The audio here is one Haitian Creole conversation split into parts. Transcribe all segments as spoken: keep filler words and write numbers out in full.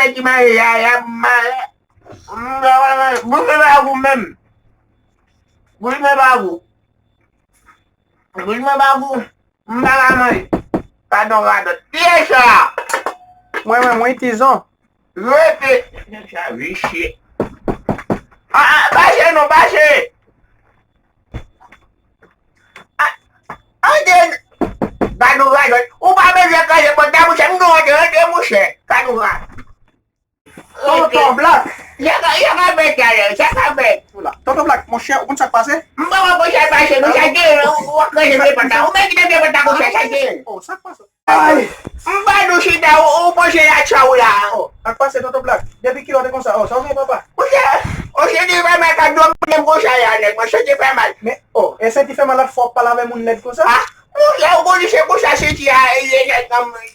Nèg ki manje yaya, manje. Bouch mwen pa gou menm. Bouch mwen pa gou. Bouch mwen pa gou. M pa ka manje. Padon radòt. Kiyès sa? Mwen menm, wi, Tizon. Rete. Nèg sa visye. Ah, ah, mache non, mache. Ah, antre. Gad yon radòt. Ou pa bezwen kraze pòt la, monchè. M gen yon antre, antre, monchè. Gad yon radòt. Tonton Black. Sa ka, sa ka fèt talè, sa ka fèt. Tonton Black, monchè, ou konn sa k pase? M pa wè konsa l pase, non, sa gen, ou, ou ap kraze vye pòt la. Ou menm ki te vye pòt la konsa, sa gen. Oh, sa k pase? Ay. M pa nou chita, ou, ou panche la tcha ou la. Oh, sa k pase, Tonton Black? Depi kilè w te konsa? Oh, sa w gen, papa? Monchè, monchè, di fè mal ka domine m konsa la, nèg, monchè, di fè mal. Men, oh, e senti fè mal la fò w pale avè moun lèd konsa? Ah, monchè, ou konn se konsa senti a, e, e, e,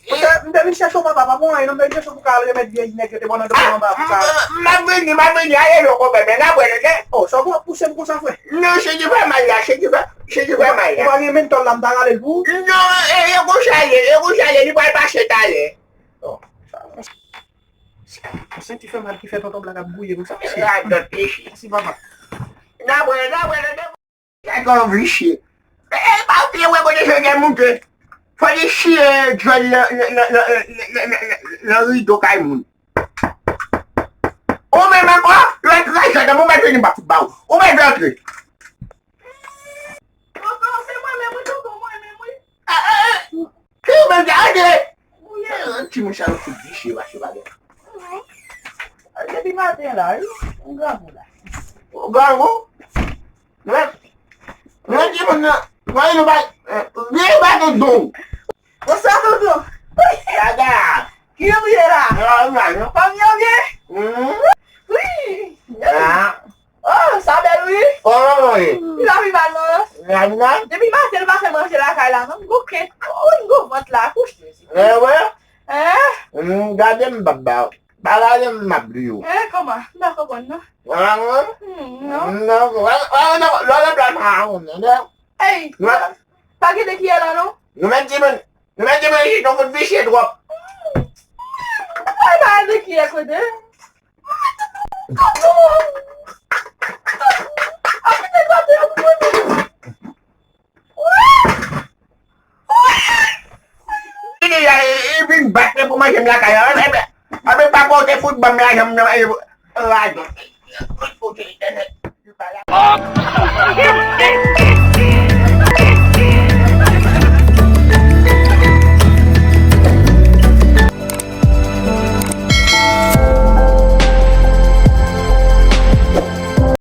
Monchè, m te vin chèche w, papa, pa pou anyen, non, m te vin chèche w pou ka al remèt vye nèg yo te pran nan dòmi anba pou ka. M, m, m ap vini, m ap vini, ale non, konpè, men n ap wè, tande. Oh, sa w ap pouse m konsa, frè? Non, se ki fè mal la, se ki fè, se ki fè mal la. Ou pa gen mentòl la, m ta rale l pou ou? Non, e, e konsa l ye, e konsa l ye, li pral pase talè. Oh, sa, se, se ti fè mal ki fè Tonton Black ap gouye konsa, mesye. Radòt, mesye. Mèsi, papa. N ap wè, n ap wè, tande. Nèg lan visye. E, e, pa bliye wè kote Jozèf moute. Fò li chire djòl nan, nan, nan rido kay moun. Ou menm ankò, lè kraze, dan mwen mèt vini m pa fout ba ou. Ou mèt rantre. Tonton, se mwen menm, wi, tonton, mwen menm, wi. Ah, ah, ah. Ki ou menm ki antre? Ou ye? Ah, timoun sa yo fout visye, mache bagay. Depi maten la, wi. Yon grangou la. Yon grangou? Men, men timoun nan, mwen nou bay, vye bagay don. Bonswa, tonton. Wi. Dada. Kijan w ye la? Mwen la, non. Fanmi an byen? Mhm. Wi. Ah. Oh, sa bèl wi. Kòman mwen ye? Li pa pi mal non. Li pa pi mal? Depi maten li pa fè manje lakay la non. M gwo kèk. Wi, m gwo vant la. Kouche. Eh, wè? Hein? M gade m p ap ba w. Pa gade m m ap di w. Hein, kòman? M pa konprann non. Wè non? Hmm, non. Non, wè, wè, non, lò lè blan pa konn, non. Ey, pa gen de kiyè la non. Nou menm timoun, nou menm timoun isit, nou fout visye twòp. Ay, pa gen de kiyè kote. Li deja, e, e vin bat mwen pou manje m lakay la. Anben, anben, papa w te fout ban m lajan m nan, e, radòt. Fout entènèt.